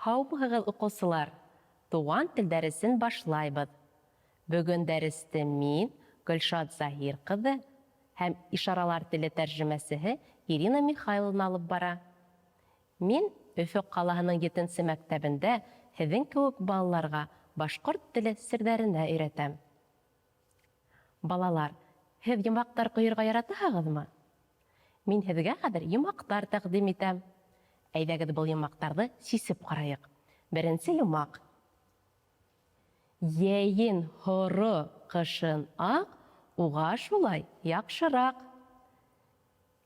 Һаумыһығыҙ, уҡыусылар! Туған тел дәресен башлайбыҙ. Бөгөн дәресте мин, Гөлшат Заһир ҡыҙы һәм ишаралар теле тәржемәсеһе Ирина Михайловна алып бара. Мин Өфө ҡалаһының етенсе мәктәбендә һеҙҙең кеүек балаларға башҡорт теле серҙәренә өйрәтәм. Балалар, һеҙ йомғаҡтар ҡойорға яратаһығыҙмы? Мин һеҙгә хәҙер йомғаҡтар тәҡдим итәм. Әйҙәгеҙ был йомғаҡтарҙы сисеп ҡарайыҡ. Беренсе йомғаҡ. Йәйен һоро, ҡышын аҡ, уға шулай яҡшыраҡ.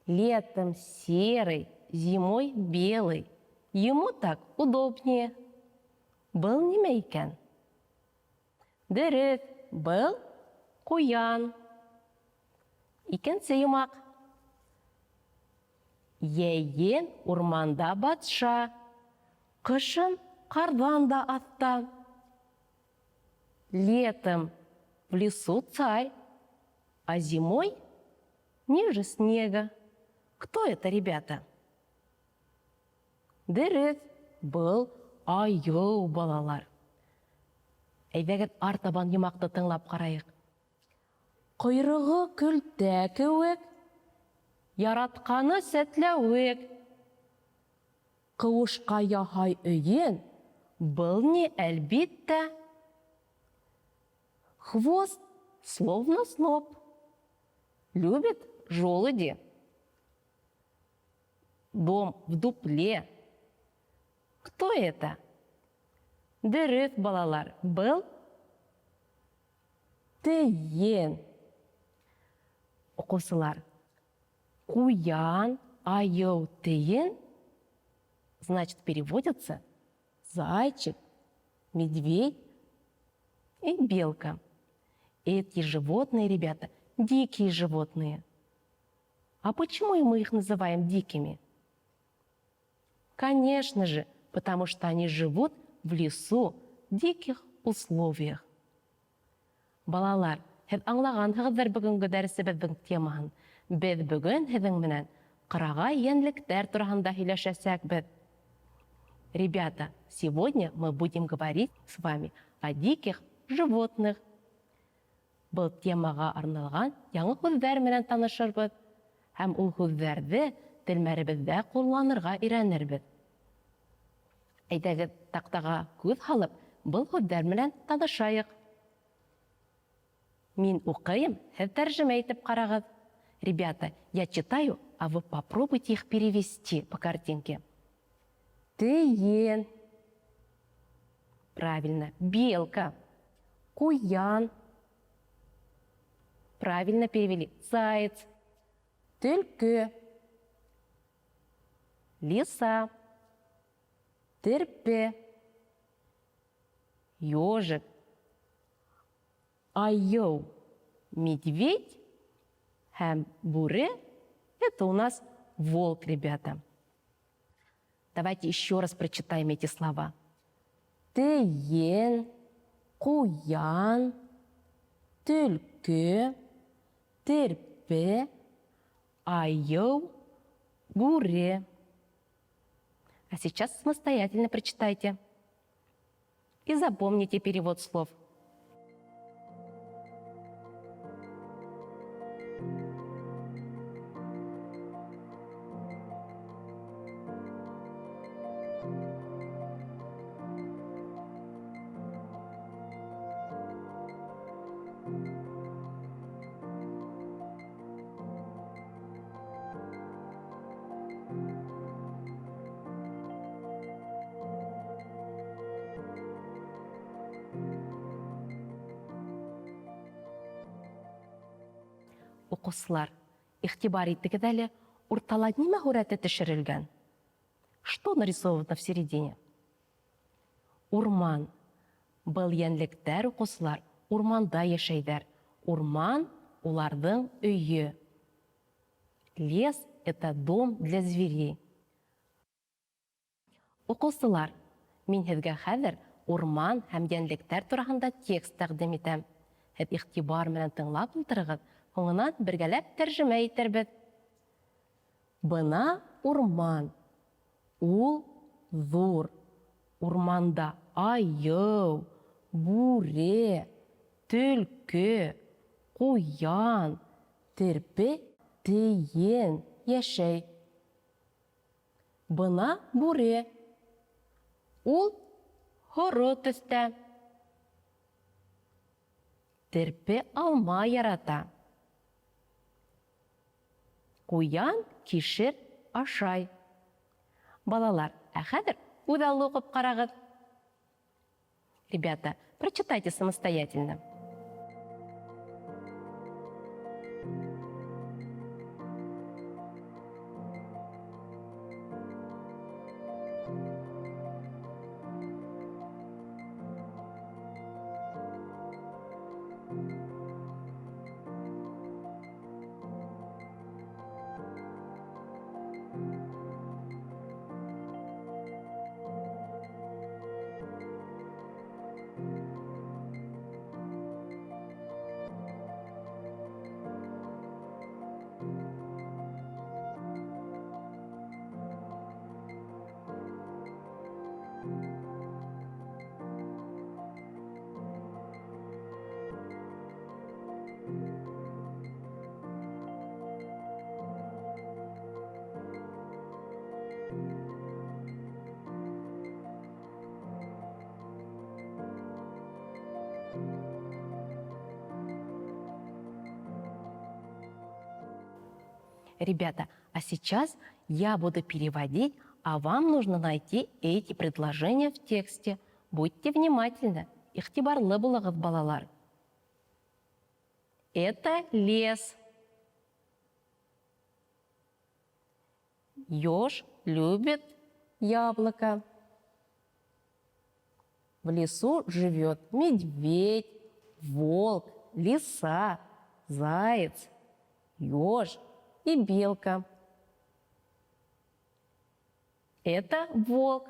Летом серый, зимой белый, ему так удобнее. Был нимә икән? Дөрөҫ, был куян. Икенсе йомаҡ. Йәйен урманда батша, кышын кардан да аҫта. Летом в лесу царь, а зимой ниже снега. Кто это, ребята? Дөрөҫ, был айыу, балалар. Әйҙәгеҙ артабан йомаҡты тыңлап ҡарайыҡ. Ҡойроғо көлтә кеүек, яратҡаны сәтләүек. Ҡыуышҡа яһай өйөн, был ни, әлбиттә, хвост словно сноп. Любит желуди. Дом в дупле. Кто это? Дөрөҫ, балалар, был тейен. Уҡыусылар, куян, айыу, тейен, значит, переводится зайчик, медведь и белка. Эти животные, ребята, дикие животные. А почему мы их называем дикими? Конечно же, потому что они живут в лесу, в диких условиях. Балалар, һеҙ аңлағанһығыҙҙыр бөгөнгө дәресебеҙҙең темаһын. Беҙ бөгөн һеҙҙең менән ҡырағай йәнлектәр тураһында һөйләшәсәкбеҙ. Ребята, сегодня мы будем говорить с вами о диких животных. Был темаға арналған яңы һүҙҙәр менән танышырбыҙ һәм ул һүҙҙәрҙе телмәребеҙҙә ҡулланырға өйрәнербеҙ. Әйҙәгеҙ, таҡтаға күҙ һалып, был һүҙҙәр менән танышайыҡ. Мин уҡыйым, һеҙ тәржемә итеп ҡарағыҙ. Ребята, я читаю, а вы попробуйте их перевести по картинке. Тейен. Правильно, белка. Куян. Правильно перевели. Заяц. Төлкө. Лиса. Терпе. Ежик. Айыу. Медведь. Һәм бүре. Это у нас волк, ребята. Давайте еще раз прочитаем эти слова. Тейен, куян, төлкө, терпе, айыу, бүре. А сейчас самостоятельно прочитайте и запомните перевод слов. Укучылар, игътибар итегез әле, уртала нимә һүрәте төшерелгән? Что нарисовано в середине? Урман. Был йәнлектәр, укучылар, урманда яшәйҙәр. Урман уларҙың өйө. Лес это дом для зверей. Укучылар, мин һеҙгә хәҙер урман һәм йәнлектәр тураһында текст тәҡдим итәм. Һеҙ игътибар менән тыңлап ултырығыҙ, һуңынан бергәләп тәржемә итербеҙ. Бына урман. Ул ҙур. Урманда айыу, бүре, төлкө, ҡуян, терпе, тейен йәшәй. Бына бүре. Ул һоро төҫтә. Терпе алма ярата. Ҡуян кишер ашай. Балалар, ә хәҙер үҙаллы уҡып ҡарағыҙ. Ребята, прочитайте самостоятельно. Ребята, а сейчас я буду переводить, а вам нужно найти эти предложения в тексте. Будьте внимательны. Иғтибарлы булығыҙ, балалар. Это лес. Еж любит яблоко. В лесу живет медведь, волк, лиса, заяц, еж и белка. Это волк.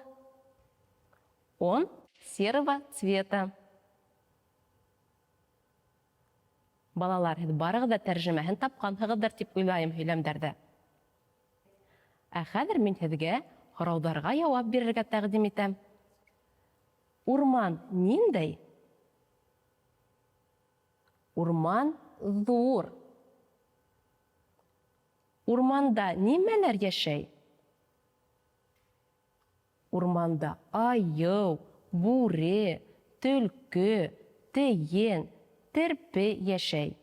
Он серого цвета. Балалар, һеҙ барығыҙ ҙа тәржемәһен тапҡанһығыҙҙыр тип уйлайым һөйләмдәрҙә. Ә хәҙер мин һеҙгә һорауҙарға яуап бирергә тәҡдим итәм. Урман ниндәй? Урман ҙур. Урманда нимәләр йәшәй? Урманда айыу, бүре, төлкө, тейен, терпе йәшәй.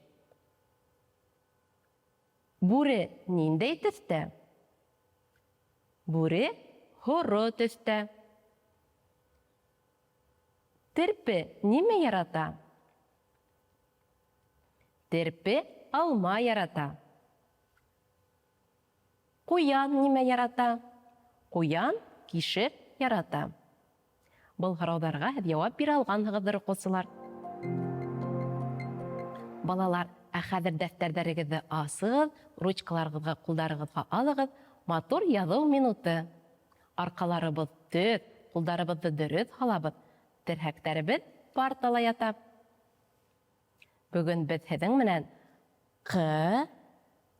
Бүре ниндәй төҫтә? Бүре һоро төҫтә. Терпе нимә ярата? Терпе алма ярата. Ҡуян нимә ярата? Ҡуян кишер ярата. Был һорауҙарға һеҙ яуап бирә алғанһығыҙҙыр, уҡыусылар. Балалар, ә хәҙер дәфтәрҙәрегеҙҙе асығыҙ, ручкаларығыҙға, ҡулдарығыҙға алығыҙ. Матур яҙыу минуты. Арҡаларыбыҙ төҙ, ҡулдарыбыҙҙы дөрөҫ һалабыҙ. Терһәктәребеҙ партала ята. Бөгөн беҙ һеҙҙең менән Ҡ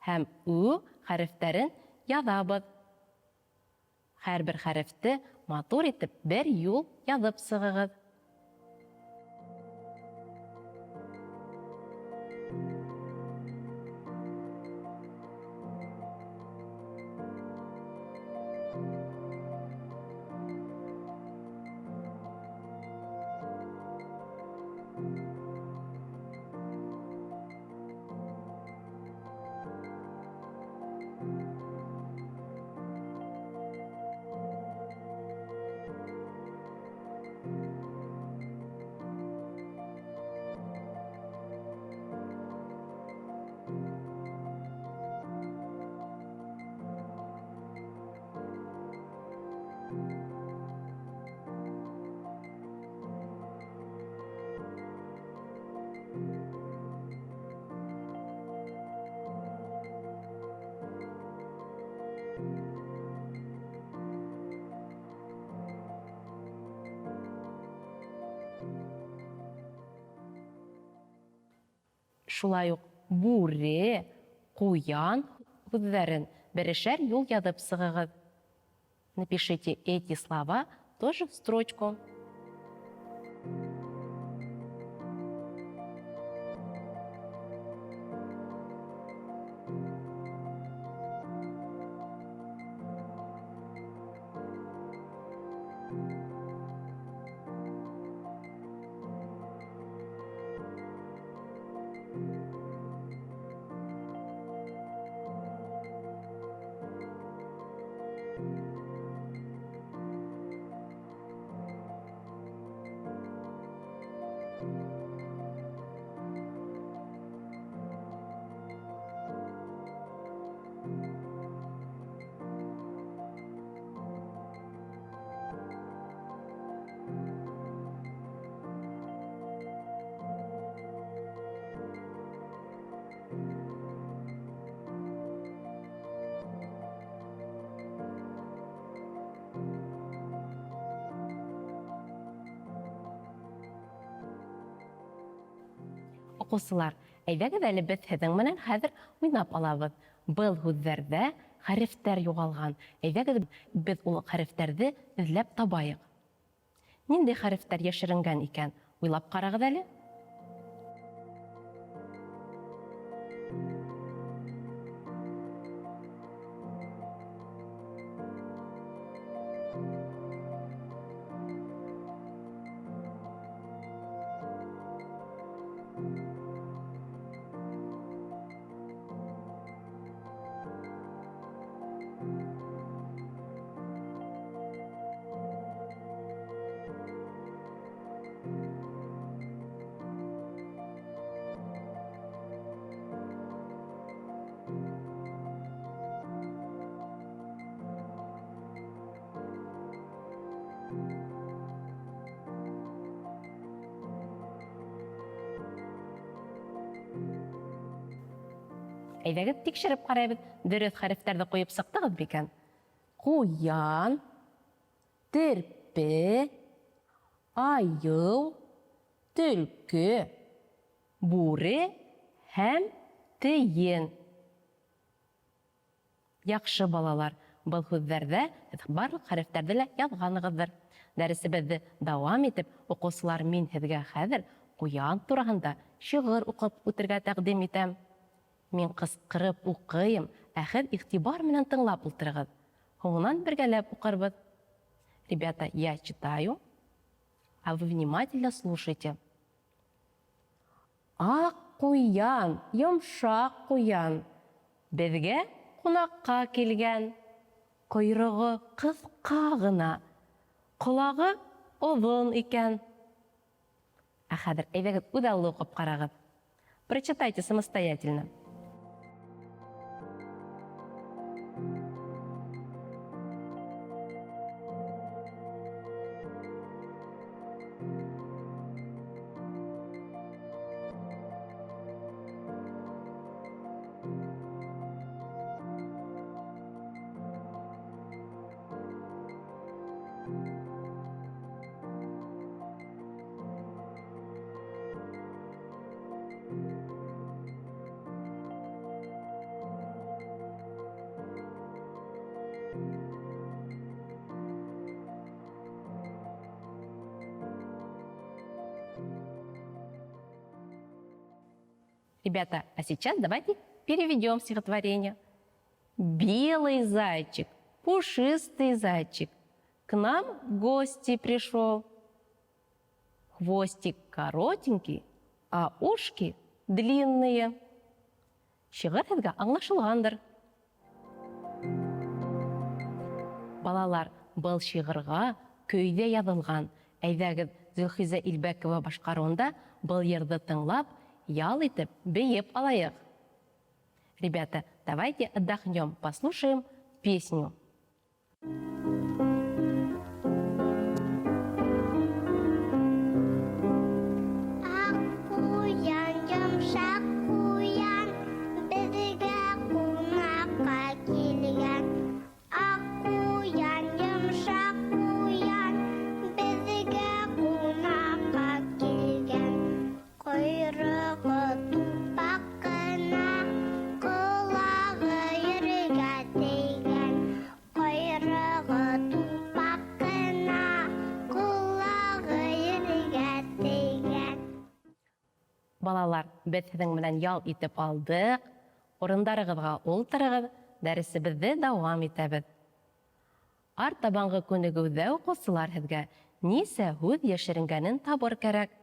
һәм Ү хәрефтәрен яҙабыҙ. Һәр бер хәрефте матур итеп бер юл яҙып сығығыҙ. Шулай уҡ бүре, ҡуян һүҙҙәрен берешәр юл яҙып сығығыҙ. Напишите эти слова тоже в строчку. Уҡыусылар, әйҙәгеҙ әле беҙ һеҙҙең менән хәҙер уйнап алабыҙ. Был һүҙҙәрҙә хәрефтәр юғалған. Әйҙәгеҙ беҙ ул хәрефтәрҙе эҙләп табайыҡ. Ниндәй хәрефтәр йәшеренгән икән? Уйлап ҡарағыҙ әле. Әйҙәгеҙ тикшереп ҡарайбыҙ. Дөрөҫ хәрефтәрҙе ҡуйып сыҡтығыҙ микән? Ҡуян, терпе, айыу, төлкө, бүре һәм тейен. Яҡшы, балалар, был һүҙҙәрҙә һеҙ барлыҡ хәрефтәрҙе лә яҙғанығыҙҙыр. Дәресебеҙҙе дауам итеп, уҡыусылар, мин һеҙгә хәҙер ҡуян тураһында шиғыр уҡып үтергә тәҡдим итәм. Мин ҡысҡырып уҡыйым, ә һеҙ иғтибар менән тыңлап ултырығыҙ. Һуңынан бергәләп уҡырбыҙ. Ребята, я читаю, а вы внимательно слушайте. Аҡ ҡуян, йомшаҡ ҡуян, беҙгә ҡунаҡҡа килгән. Ҡойроғо ҡыҫҡа ғына, ҡолағы оҙон икән. Ә хәҙер әйҙәгеҙ үҙаллы уҡып ҡарағыҙ. Прочитайте самостоятельно. Ребята, а сейчас давайте переведем стихотворение. Белый зайчик, пушистый зайчик, к нам в гости пришел. Хвостик коротенький, а ушки длинные. Шиғыр һеҙгә аңлашылғандыр. Балалар, был шиғырға көй ҙә яҙылған. Әйҙәгеҙ, Зөлхизә Илбәкова башҡарыуында был йырҙы тыңлап, ял итеп, бейеп алайыҡ. Ребята, давайте отдохнем, послушаем песню. Аҡ ҡуян, йомшаҡ ҡуян, беҙгә ҡунаҡҡа килгән. Аҡ ҡуян, йомшаҡ ҡуян, беҙгә ҡунаҡҡа килгән. Ҡойроғо тупаҡ ҡына, ҡолағы ергә тейгән. Ҡойроғо Балалар, беҙ һеҙҙең менән ял итеп алдыҡ. Урындарығыҙға ултырығыҙ, дәресебеҙҙе дауам итәбеҙ. Артабанғы күнегеүҙә уҡыусылар һеҙгә нисә һүҙ йәшеренгәнен табыр кәрәк.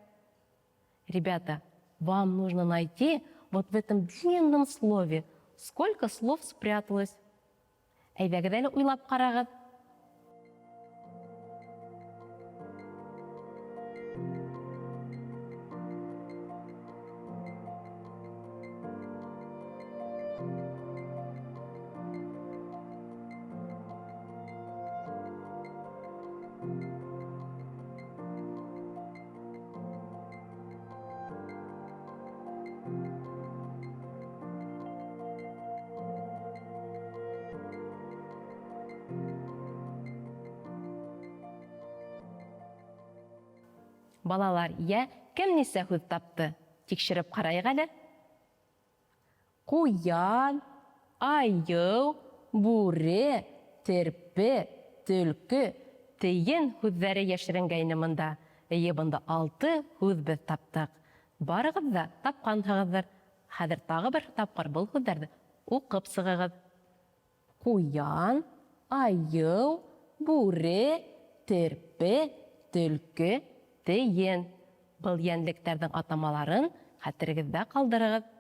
Ребята, вам нужно найти вот в этом длинном слове, сколько слов спряталось. Әйҙәгеҙ әле уйлап ҡарағыҙ. Балалар, йә, кем нисә һүҙ тапты? Тикшереп ҡарайыҡ әле. Ҡуян, айыу, бүре, терпе, төлкө, тейен һүҙҙәре йәшеренгәйне бында. Эйе, бында алты һүҙ беҙ таптыҡ. Барығыҙ ҙа тапҡанһығыҙҙыр. Хәҙер тағы бер тапҡыр был һүҙҙәрҙе уҡып сығығыҙ. Ҡуян, айыу, бүре, терпе, төлкө, тейен. Был йәнлектәрҙең атамаларын хәтерегеҙҙә ҡалдырығыҙ.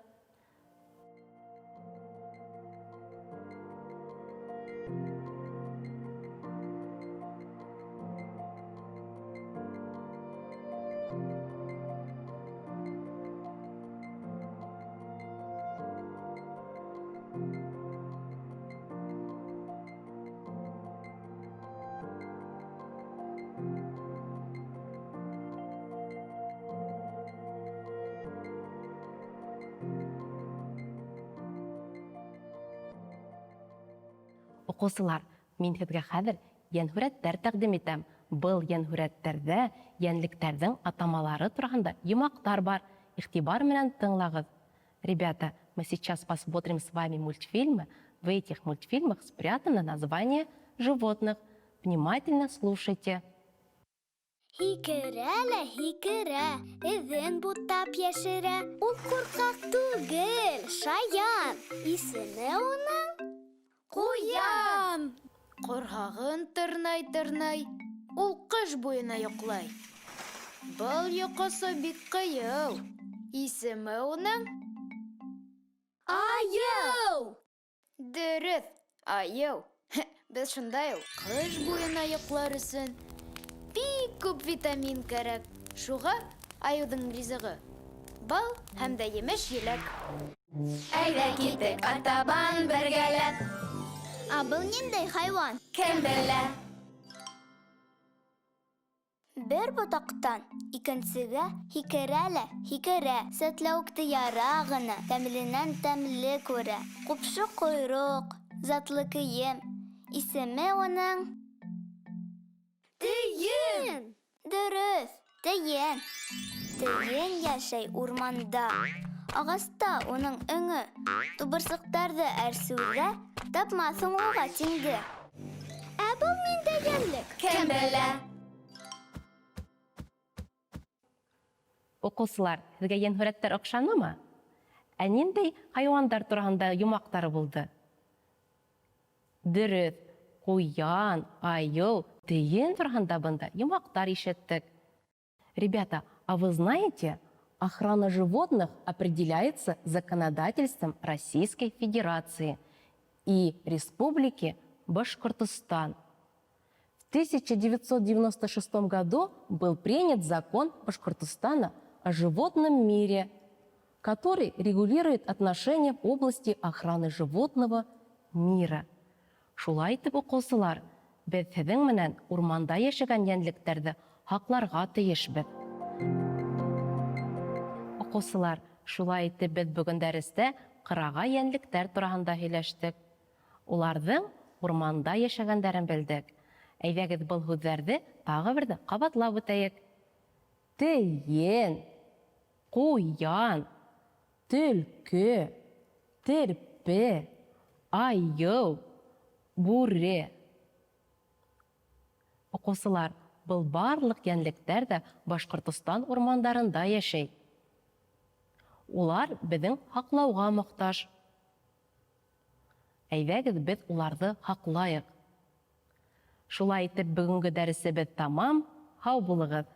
Уҡыусылар, мин һеҙгә хәҙер йәнһүрәттәр тәҡдим итәм. Был йәнһүрәттәрҙә йәнлектәрҙең атамалары тураһында йомаҡтар бар. Иғтибар менән тыңлағыҙ. Ребята, мы сейчас посмотрим с вами мультфильмы. В этих мультфильмах спрятано название животных. Внимательно слушайте. Һикерә лә һикерә, эҙен бутап йәшерә. Ул ҡурҡаҡ түгел, шаян. Исеме уның Ҡуян. Ҡорһағын тырнай-тырнай, ул ҡыш буйына йоҡлай. Был йоҡосо бик ҡыйыу. Исеме уның Айыу. Дөрөҫ, айыу. Беҙ шундай ул. Ҡыш буйына йоҡлар өсөн бик күп витамин кәрәк. Шуға айыуҙың ризығы бал һәм дә емеш-еләк. Әйҙә киттек артабан бергәләп. Ә был ниндәй хайуан? Кем белә? Бер ботаҡтан икенсегә һикерә лә һикерә. Сәтләүекте яра ғына, тәмленән тәмле күрә. Ҡупшы ҡойроҡ, затлы кейем. Исеме уның Тейен. Дөрөҫ, тейен. Тейен йәшәй урманда. Ағаста уның өңө. Тубырсыҡтарҙы әрсеүҙә тапмаҫһың уға тиңде. Ә был ниндәй йәнлек? Кем белә? Уҡыусылар, һеҙгә йәнһүрәттәр оҡшанымы? Ә ниндәй хайуандар тураһында йомаҡтар булды? Дөрөҫ, ҡуян, айыу, тейен тураһында бында йомаҡтар ишеттек. Ребята, а вы знаете, охрана животных определяется законодательством Российской Федерации и Республики Башкортостан. В 1996 году был принят закон Башкортостана о животном мире, который регулирует отношения в области охраны животного мира. Шулай итеп, уҡыусылар, беҙ һеҙҙең менән урманда йәшәгән йәнлектәрҙе һаҡларға тейешбеҙ. Уҡыусылар, шулай итеп беҙ бөгөн дәрестә ҡырағай йәнлектәр тураһында һөйләштек. Уларҙың урманда йәшәгәндәрен белдек. Әйҙәгеҙ был һүҙҙәрҙе тағы берҙе ҡабатлап үтәйек. Тейен, ҡуян, төлкө, терпе, айыу, бүре. Уҡыусылар, был барлыҡ йәнлектәр ҙә Башҡортостан урмандарында йәшәй. Улар беҙҙең һаҡлауға мохтаж. Әйҙәгеҙ, беҙ уларҙы һаҡлайыҡ. Шулай итеп, бөгөнгө дәресебеҙ тамам. Һау булығыҙ!